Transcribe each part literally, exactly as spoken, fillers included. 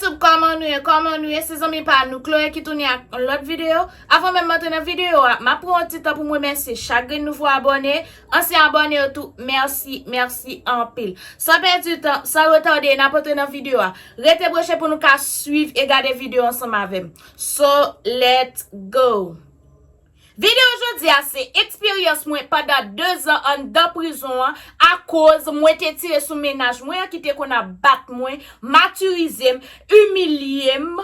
YouTube, kòman nou ye? Kòman nou ye? Se zanmi pa nou, Chloé, ki tounen ak yon lòt videyo. Avan menm m antre nan videyo a, m ap pran yon ti tan pou m remèsye chak grenn nouvo abòne, ansyen abòne yo tou, mèsi, mèsi anpil. San pèdi tan, san retade, n ap antre nan videyo a. Rete branche pou nou ka swiv e gade videyo ansanm avè m. So, let's go! Videyo jodi a se eksperyans mwen pandan de zan anndan prizon an, akoz mwen te tire sou mennaj mwen an ki te konn ap bat mwen, matirize m, imilye m,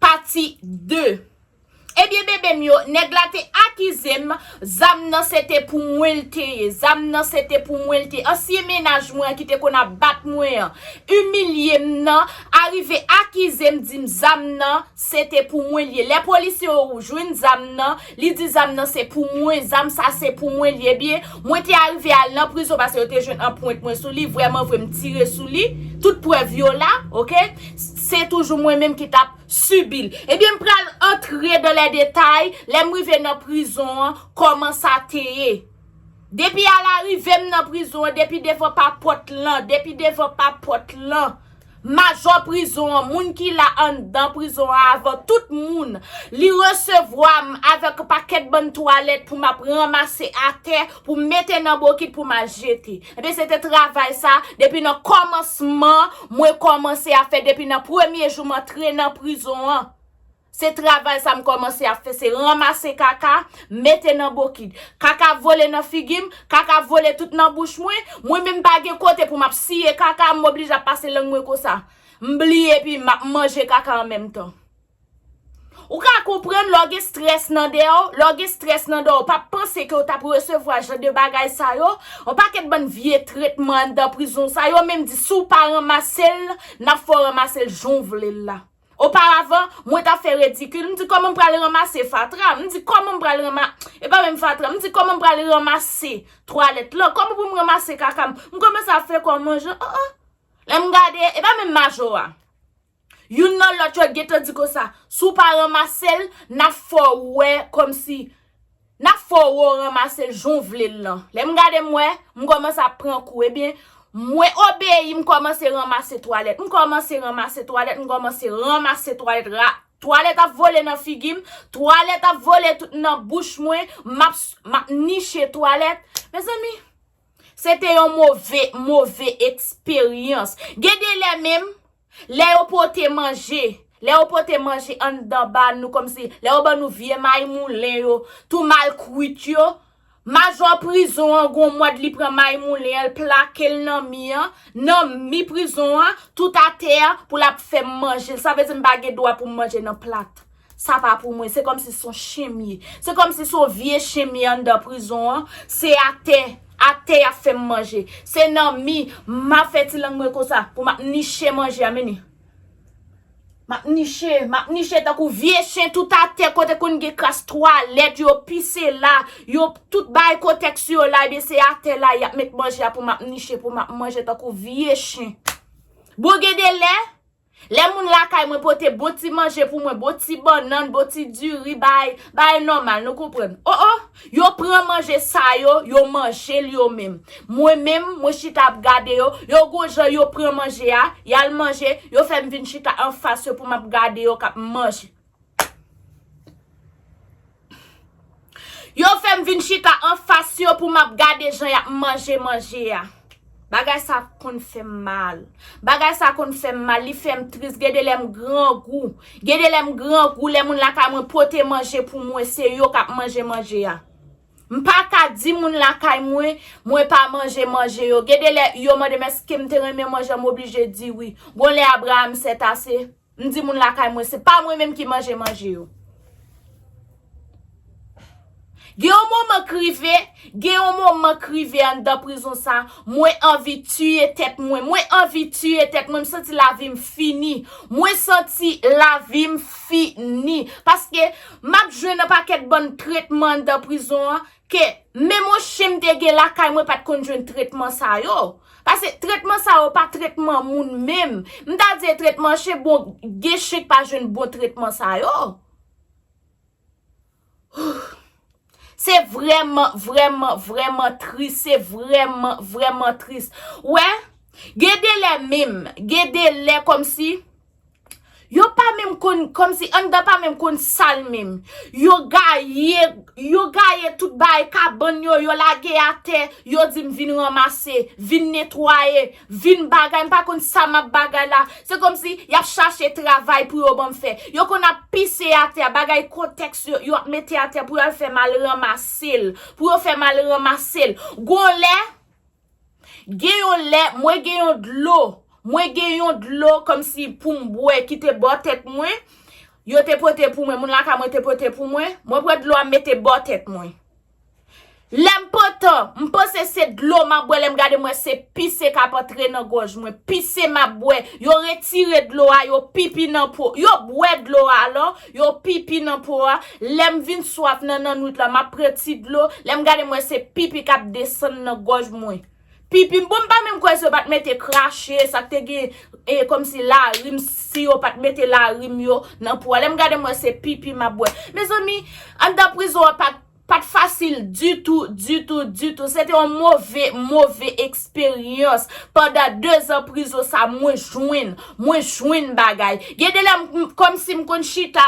pati de. Ebyen, bebe m yo, nèg la te akize m, zam nan se te pou mwen l te ye, zam nan se te pou mwen l te ye. Ansyen mennaj mwen an ki te konn ap bat mwen an, imilye m nan, arive akize m, di m zam nan, se te pou mwen l ye. Lè polisye yo jwenn zam nan, li di zam nan se pou mwen, zam sa se pou mwen l ye. Ebyen, mwen te arive al nan prizon paske yo te jwenn anprent mwen sou li, vrèman vre m tire sou li, tout prèv yo la, oke? Se toujou mwen menm ki t ap sibi l. Ebyen, m pral antre dans les détails, lè m rive nan prizon an, kòman sa te ye. Depi al arive m nan prizon an, depi devan pa pòt lan, depi devan pa pòt lan, majò prizon an, moun ki la anndan prizon an avan tout moun, li resevwa m avèk pakèt bann twalèt pou m ap ranmase atè, pou m mete nan bokit, pou m al jete. Ebyen, se te travay sa, depi nan kòmansman, mwen kòmanse ap fè, depi nan premye jou m antre nan prizon an. Se travay sa m kòmanse ap fè, se ranmase kaka, mete nan bokit. Kaka vole nan figi m, kaka vole tout nan bouch mwen. Mwen menm pa gen kote pou m ap siye kaka, m oblije ap pase lang mwen konsa. M bliye epi m ap manje kaka an menm tan. Ou ka konprann lè w gen strès nan dèyè w, lè w gen strès nan dèyè w, w p ap panse ke w t ap resevwa jan de bagay sa yo, yon pakèt bann vye tretman anndan prizon sa yo, menm di si w pa ranmase l, n ap fè w ranmase l jan w vle l la. Oparavan, mwen t ap fè redikil. M di, "Kòman m pral ranmase fatra?" M di, "Kòman m pral ranma-, e pa menm fatra." M di, "Kòman m pral ranmase twalèt lan? Kòman pou m ranmase kaka m?" M kòmanse ap fè kò manje, oh, oh. Lè m gade, e pa menm majò a. Youn nan lòt yo gentan di konsa, "Si w pa ranmase l, n ap fè w wè kòmsi N ap fè w ranmase l jan w vle l lan." Lè m gade m wè, m kòmanse ap pran kou. Ebyen, mwen obeyi, m kòmanse ranmase twalèt. M kòmanse ranmase twalèt, m kòmanse ranmase twalèt. Ra-, twalèt ap vole nan figi m, twalèt ap vole tout nan bouch mwen, m ap, m ap niche twalèt. Mezanmi, se te yon move, move eksperyans. Gen de lè menm, Lè yo pote manje, lè yo pote manje anndan ba nou, kòmsi, lè yo ban nou vye mayi moulen yo, tou mal kwit yo, majò prizon an gon mòd li pran mayi moulen an, l plake l nan mi an, nan mi prizon an, tout atè a, pou l ap fè m manje l. Sa vle di m pa gen dwa pou m manje nan plat. Sa pa pou mwen. Se kòmsi se yon chen m ye. Se kòmsi se yon vye chen m ye anndan prizon an. Se atè, atè y ap fè m manje. Se nan mi, m ap fè ti lang mwen konsa, pou m ap niche manje a, men. M ap niche, m ap niche tankou vye chen tout atè, kote konn gen kras twalèt, yo pise la, yo tout bay kotèks yo la, ebyen se atè la, y ap met manje a pou m ap niche, pou m ap manje tankou vye chen. Bon, gen de lè, Lè moun lakay mwen pote bon ti manje pou mwen, bon ti bannann, bon ti diri, bay, bay nòmal, nou konprann. O, o, yo pran manje sa yo, yo manje l yo menm. Mwen menm, mwen chita ap gade yo, yo gon jan yo pran manje a, y al manje, yo fè m vin chita anfas yo pou m ap gade yo k ap manje. Yo fè m vin chita anfas yo pou m ap gade jan y ap manje manje a. Bagay sa konn fè m mal. Bagay sa konn fè m mal, li fè m tris. Gen de lè m grangou. Gen de lè m grangou, lè moun lakay mwen pote manje pou mwen, se yo k ap manje manje a. M pa ka di moun lakay mwen, mwen pa manje manje yo. Gen de lè, yo mande m èske m te renmen manje, m oblije di wi. Gon lè Abraham sètase. M di moun lakay mwen, se pa mwen menm ki manje manje yo. Gen yon moman k rive, gen yon moman k rive anndan prizon sa, mwen anvi tiye tèt mwen, mwen anvi tiye tèt mwen, m santi lavi m fini, mwen santi lavi m fini. Paske m ap jwenn yon pakèt bann tretman anndan prizon an, ke menm yon chen m te gen lakay mwen pa t konn jwenn tretman sa yo. Paske tretman sa yo pa tretman moun menm. M ta di e tretman chen, bon, gen chen k pa jwenn bon tretman sa yo. Se vrèman, vrèman, vrèman tris. Se vrèman, vrèman tris. Wè, gen de lè menm, gen de lè kòmsi, Yo pa menm konn, kòmsi anndan pa menm konn sal menm. Yo gaye, yo gaye tout bagay kabann yo, yo lage atè, yo di m vin ranmase, vin netwaye, vin bagay, m pa konn sa m ap bagay la. Se kòmsi y ap chache travay pou yo ban m fè. Yo konn ap pise atè, bagay kotèks yo, yo ap mete atè pou yo al fè m al ranmase l, pou yo fè m al ranmase l. Gon lè, Gen yon lè, mwen gen yon dlo. Mwen gen yon dlo kòmsi pou m bwè ki te bò tèt mwen. Yo te pote pou mwen, moun lakay mwen te pote pou mwen. Mwen pran dlo a, m mete bò tèt mwen. Lè m pantan, m panse se dlo m ap bwè, lè m gade m wè se pise k ap antre nan gòj mwen. Pise m ap bwè. Yo retire dlo a, yo pipi nan po. Yo bwè dlo a, alò, yo pipi nan po a. Lè m vin swaf nan, nan nwit la, m ap pran ti dlo. Lè m gade m wè se pipi k ap desann nan gòj mwen. Pipi m, bon, m pa menm kwè si yo pa t mete krache, sa k te gen, e, kòmsi larim, si yo pa t mete larim yo nan po a. Lè m gade m wè se pipi m ap bwè. Mezanmi, anndan prizon an pa t, pa t fasil ditou, ditou, ditou. Se te yon move, move eksperyans. Pandan dezan prizon sa, mwen jwenn, mwen jwenn bagay. Gen de lè m, m, kòmsi m konn chita.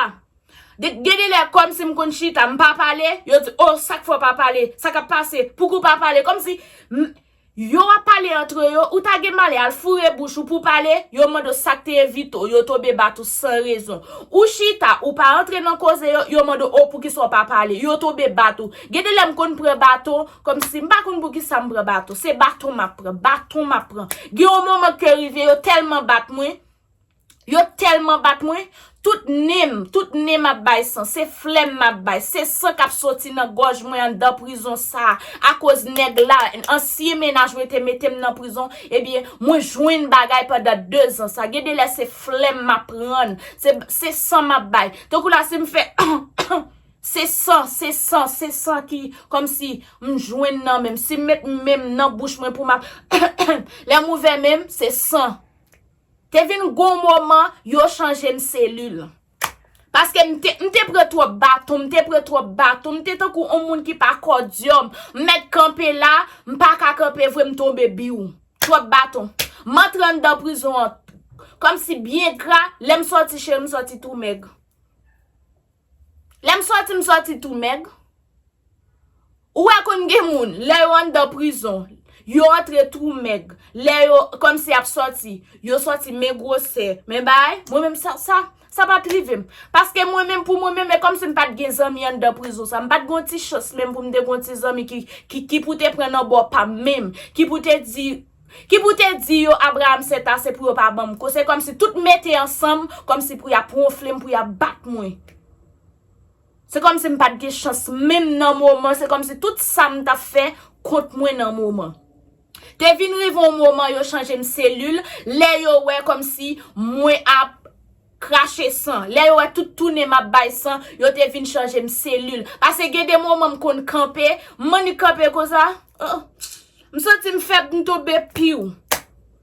De, gen de lè kòmsi m konn chita, m pa pale, yo di, "O, sa k fè w pa pale? Sa k ap pase? Pouki w pa pale?" Kòmsi, m, yo ap pale antre yo, ou ta gen malè al foure bouch ou pou pale, yo mande w sa k te evite w, yo tonbe bat ou san rezon. Ou chita, ou pa antre nan koze yo, yo mande w, "O, poukisa w pa pale?" Yo tonbe bat ou. Gen de lè m konn pran baton, kòmsi m pa konn poukisa m pran baton. Se baton m ap pran, baton m ap pran. Gen yon moman ke rive, yo tèlman bat mwen, Yo tèlman bat mwen, tout nen m, tout nen m ap bay san, se flèm m ap bay, se san k ap soti nan gòj mwen anndan prizon sa a, akoz nèg la, ansyen mennaj mwen te mete m nan prizon, ebyen, mwen jwenn bagay pandan dezan sa, gen de lè se flèm m ap pran, se, se san m ap bay. Tankou la, si m fè, se san, se san, se san ki, kòmsi m jwenn nan men m, si m met men m nan bouch mwen pou m ap, lè m ouvè men m, se san. Te vin gon moman, yo chanje m selil. Paske m te, m te pran twòp baton, m te pran twòp baton, m te tankou yon moun ki pa kòdyòm. M mèt kanpe la, m pa ka kanpe vre, m tonbe biw. Twòp baton. M antre anndan prizon an, kòmsi byen gra, lè m sòti cheri, m sòti tou mèg. Lè m sòti, m sòti tou mèg. Ou wè konn gen moun, lè yo anndan prizon, yo antre tou mèg. Lè yo, kòmsi y ap sòti, yo sòti men gwosè, men bay, mwen menm sa, sa, sa pa t rive m. Paske mwen menm, pou mwen menm, e kòmsi m pa t gen zanmi anndan prizon sa. M pa t gen yon ti chans menm pou m te gen yon ti zanmi ki, ki, ki pou te pran nan bò pa m menm, ki pou te di, ki pou te di yo, Abraham, se ase pou yo pa ban m ko. Se kòmsi tout mete ansanm, kòmsi pou y ap wonfle m, pou y ap bat mwen. Se kòmsi m pa t gen chans menm nan moman, se kòmsi tout sa m t ap fè kont mwen nan moman. Te vin rive yon moman, yo chanje m selil, lè yo wè kòmsi mwen ap krache san, lè yo wè tout tounen m ap bay san, yo te vin chanje m selil. Paske gen de moman m konn kanpe, m annik kanpe konsa, oh, m santi m fèb, m tonbe piw.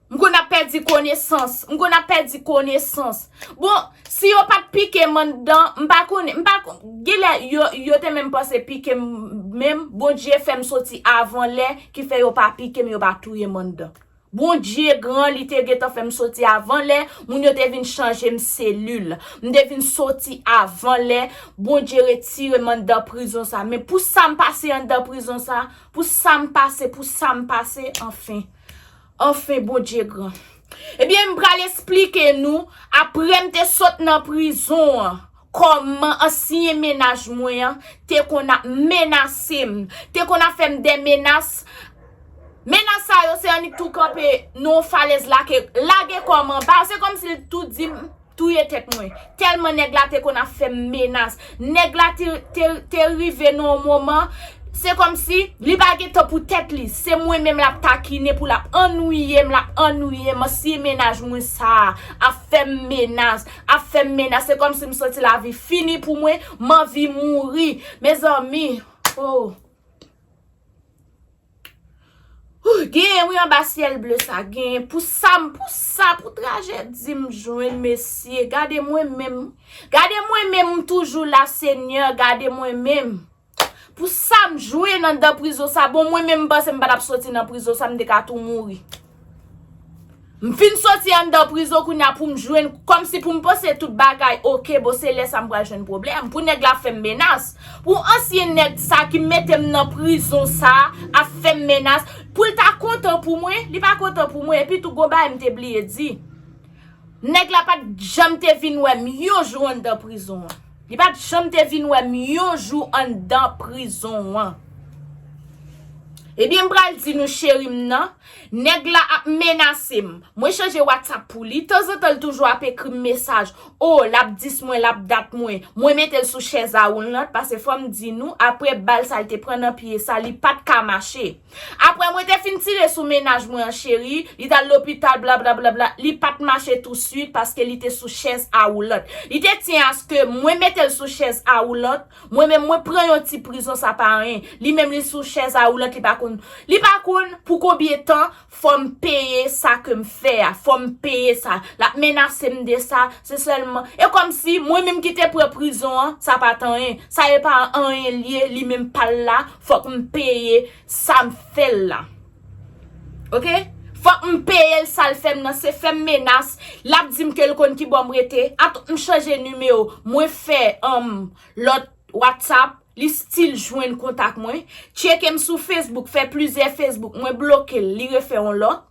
M konn ap pèdi konesans. M konn ap pèdi konesans. Bon, si yo pa t pike m anndan, m pa konnen, m pa kon-, gen lè yo, yo te menm panse pike m menm, Bondye fè m soti avan lè, ki fè yo pa pike m, yo pa touye m anndan. Bondye gran, li te gentan fè m soti avan lè, moun yo te vin chanje m selil. M te vin soti avan lè, Bondye retire m anndan prizon sa. Men pou sa m pase anndan prizon sa, pou sa m pase, pou sa m pase, anfen. Anfen, Bondye gran. Ebyen, m pral esplike nou, apre m te sot nan prizon an, kòman ansyen mennaj mwen an te konn ap menase m, te konn ap fè m de menas. Menas sa yo, se annik tou kanpe nan yon falèz la ke lage kò m anba, se kòmsi l tou di m, touye tèt mwen. Tèlman nèg la te konn ap fè m menas. Nèg la te, te, te rive nan yon moman, se kòmsi li pa gen tan pou tèt li. Se mwen menm l ap takinen pou l ap annwiye m, l ap annwiye m. Ansyen mennaj mwen sa a ap fè m menas, ap fè m menas. Se kòmsi m santi lavi fini pou mwen, m anvi mouri. Mezanmi, oh. Ouh, genyen wi anba syèl ble sa, genyen pou sa m, pou sa, pou trajedi m jwenn, mesye, gade mwen menm, gade mwen menm, m toujou la, Senyè, gade mwen menm. Pou sa m jwenn anndan prizon sa, bon, mwen menm, m panse m pa t ap soti nan prizon sa, m te ka tou mouri. M fin soti anndan prizon kounye a pou m jwenn, kòmsi pou m panse tout bagay oke, bon, se lè sa m pral jwenn pwoblèm. Pou nèg la fè m menas. Pou ansyen nèg sa ki mete m nan prizon sa ap fè m menas, pou l ta kontan pou mwen, li pa kontan pou mwen. Epi tou, gon bagay m te bliye di. Nèg la pa t janm te vin wè m yon jou anndan prizon an. Li pa t janm te vin wè m yon jou anndan prizon an. Ebyen, m pral di nou cheri m nan, nèg la ap menase m. Mwen chanje WhatsApp pou li. Tanzantan, l toujou ap ekri m mesaj. O, l ap dis mwen, l ap dat mwen. Mwen mete l sou chèz a woulant, paske fò m di nou, apre bal sa l te pran nan pye sa, li pa t ka mache. Apre mwen te fin tire sou mennaj mwen an, cheri, li t al lopital, blablabla, li pa t mache touswit paske li te sou chèz a woulant. Li te tyen aske mwen mete l sou chèz a woulant, mwen menm mwen pran yon ti prizon, sa pa anyen. Li menm li sou chèz a woulant, li pa konn, li pa konn pou konbyen tan fò m peye sa ke m fè a, fò m peye sa. L ap menase m de sa, se sèlman. E kòmsi mwen menm ki te pran prizon an, sa pa t anyen. Sa e pa anyen l ye, li menm pa l la, fòk m peye sa m fè l la. Oke? Fòk m peye l sa l fè m nan, se fè m menas. L ap di m ke l konn ki bò m rete. Atann, m chanje nimewo. Mwen fè, um, lòt WhatsApp. Li still jwenn kontak mwen. Tcheke m sou Facebook, fè plizyè Facebook. Mwen bloke l, li refè yon lòt.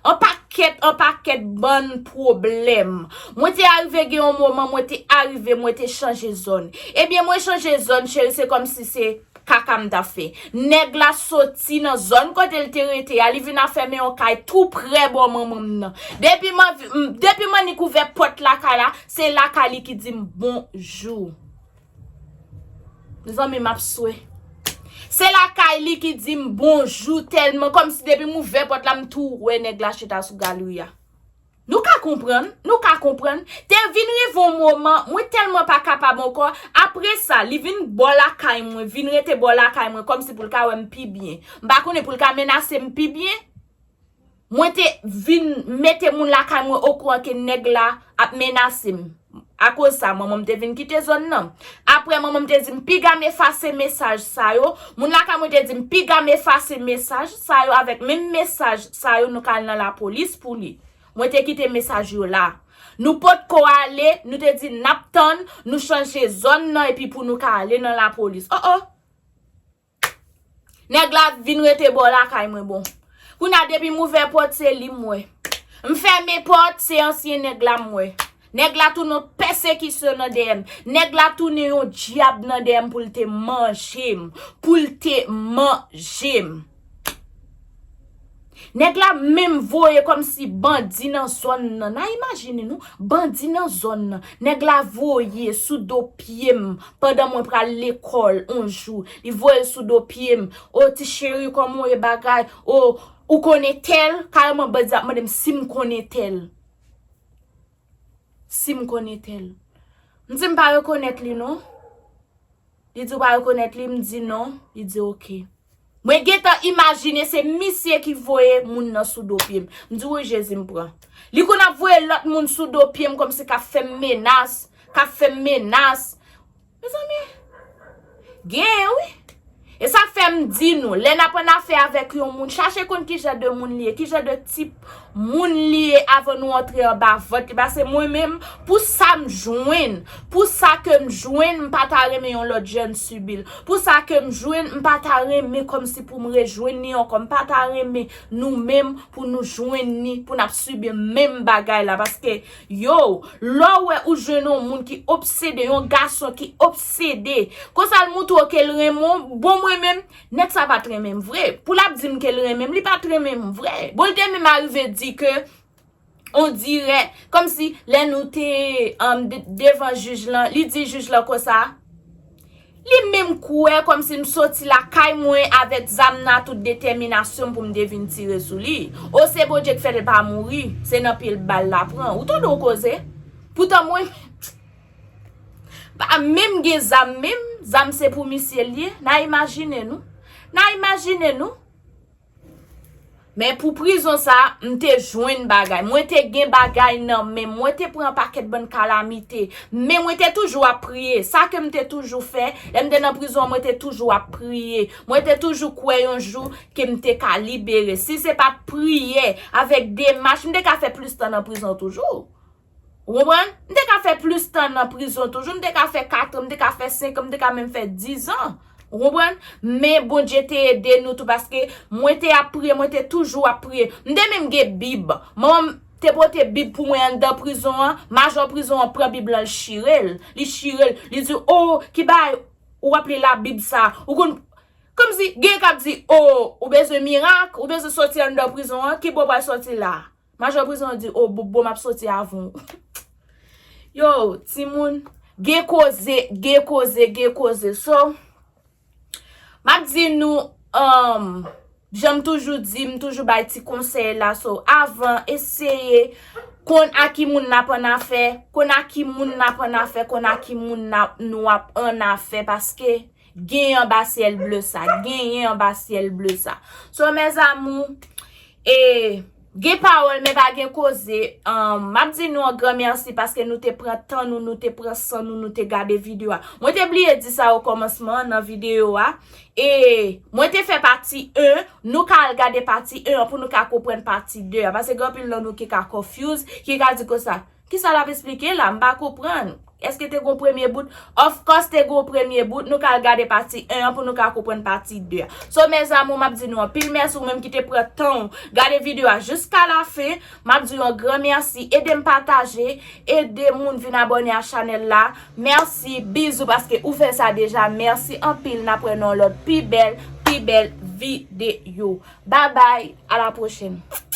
An pakèt, an pakèt bann pwoblèm. Mwen te arive gen yon moman, mwen te arive, mwen te chanje zòn. Ebyen, mwen chanje zòn, cheri, se kòmsi se kaka m t ap fè. Nèg la soti nan zòn kote l te rete a, li vin ap fèmen yon kay tou prè bò manman m nan. Depi m anvi, m, depi m annik ouvè pòt lakay la, se lakay li ki di m bonjou. Mezanmi, m ap swe. Se lakay li ki di m bonjou tèlman, kòmsi depi m ouvè pòt la, m tou wè nèg la chita sou galri a. Nou ka konprann, nou ka konprann. Te vin rive yon moman, mwen tèlman pa kapab ankò. Apre sa, li vin bò lakay mwen, vin rete bò lakay mwen, kòmsi pou l ka wè m pi byen. M pa konnen pou l ka menase m pi byen. Mwen te vin mete moun lakay mwen okouran ke nèg la ap menase m. Akoz sa, manman m te vin kite zòn nan. Apre, manman m te di m piga m efase mesaj sa yo. Moun lakay mwen te di m piga m efase mesaj sa yo, avèk menm mesaj sa yo, nou ka al nan lapolis pou li. Mwen te kite mesaj yo la. Nou potko ale, nou te di n ap tann, nou chanje zòn nan epi pou nou ka ale nan lapolis. Oh, oh! Nèg la vin rete bò lakay mwen, bon. Kounye a, depi m ouvè pòt, se li m wè. M fèmen pòt, se ansyen nèg la m wè. Nèg la tounen yon pèsekisyon nan dèyè m. Nèg la tounen yon dyab nan dèyè m pou l te manje m. Pou l te manje m. Nèg la menm voye kòmsi bandi nan zòn nan. N a imajine nou, bandi nan zòn nan. Nèg la voye sou do pye m pandan mwen pral lekòl on jou. Li voye l sou do pye m. O, ti cheri, kòman w ye bagay? O, ou konnen tèl? Kareman bandi ap mande m si m konnen tèl. Si m konnen tèl. M di m pa rekonèt li non. Li di w pa rekonèt li, m di non, li di oke. Mwen gentan imajine se misye ki voye moun nan sou do pye m. M di wi Jezi m pran. Li konn ap voye lòt moun sou do pye m kòmsi k ap fè m menas, k ap fè m menas. Mezanmi, genyen wi. E sa k fè m di nou, lè n ap annafè avèk yon moun, chache konn ki jan de moun li ye, ki jan de tip moun li ye avan nou antre anba vant li. Paske mwen menm, pou sa m jwenn, pou sa ke m jwenn, m pa ta renmen yon lòt jèn sibi l. Pou sa ke m jwenn, m pa ta renmen kòmsi pou m rejwenn li ankò. M pa ta renmen nou menm pou nou jwenn li, pou n ap sibi menm bagay la. Paske, yo, lè w wè ou jwenn yon moun ki obsede, yon gason ki obsede, konsa l montre w ke l renmen w, bon, mwen menm, nèg sa pa t renmen m vre. Pou l ap di m ke l renmen m, li pa t renmen m vre. Bon, l te menm arive di ke, on dirè, kòmsi lè nou te, um, de-, devan jij lan, li di jij lan konsa, li menm kwè kòmsi m soti lakay mwen avèk zam nan a tout detèminasyon m pou m te vin tire sou li. O, se Bondye k fè l pa mouri, se nan pye l bal la pran. Ou tande yon koze? Poutan mwen, pa menm gen zam menm, zam se pou misye l ye. N a imajine nou. N a imajine nou. Men pou prizon sa, m te jwenn bagay. Mwen te gen bagay nan men m. Mwen te pran pakèt bann kalamite. Men mwen te toujou ap priye. Sa ke m te toujou fè, lè m te nan prizon an, mwen te toujou ap priye. Mwen te toujou kwè yon jou ke m te ka libere. Si se pa t priyè avèk demach, m te ka fè plis tan nan prizon toujou. Ou konprann? M te ka fè plis tan nan prizon toujou. M te ka fè kat an, m te ka fè senk an, m te ka menm fè diz an. Ou konprann? Men Bondye te ede nou tou, paske mwen te ap priye, mwen te toujou ap priye. M te menm gen Bib. Manman m te pote Bib pou mwen anndan prizon an. Majò prizon an pran Bib lan, li chire l. Li chire l. Li di, "O, ki bagay ou ap li Labib sa?" Ou konn, kòmsi, gen k ap di, "O, ou bezwen mirak, ou bezwen soti anndan prizon an, ki bò w pral soti la?" Majò prizon an di, "O, bo, bo, m ap soti avan w." Yo, timoun, gen koze, gen koze, gen koze. So, m ap di nou, um, jan m toujou di, m toujou bay ti konsèy la. So, avan, eseye konn a ki moun n ap annafè, konn a ki moun n ap annafè, konn a ki moun n ap, nou ap annafè, paske genyen anba syèl ble sa, genyen anba syèl ble sa. So, mes amours, e, gen pawòl, men pa gen koze. Um, m ap di nou yon gran mèsi paske nou te pran tan nou, nou te pran san nou, nou te gade videyo a. Mwen te bliye di sa o kòmansman nan videyo a. E mwen te fè pati en, nou ka al gade pati en an pou nou ka konprann pati de a. Paske gen anpil nan nou ki ka confuse, ki ka di konsa, "Kisa l ap esplike la? M pa konprann. Èske te gon premye bout?" Of course, te gon premye bout. Nou ka al gade pati en an pou nou ka konprann pati de a. So, mes amours, m ap di nou anpil mèsi, ou menm ki te pran tan w gade videyo a jiska lafen. M ap di w yon gran mèsi. Ede m pataje, ede moun vin abòne a chanèl la. Mèsi, bizou, paske ou fè sa deja. Mèsi anpil, n ap wè nan yon lòt pi bèl, pi bèl videyo. Bye bye, à la prochaine.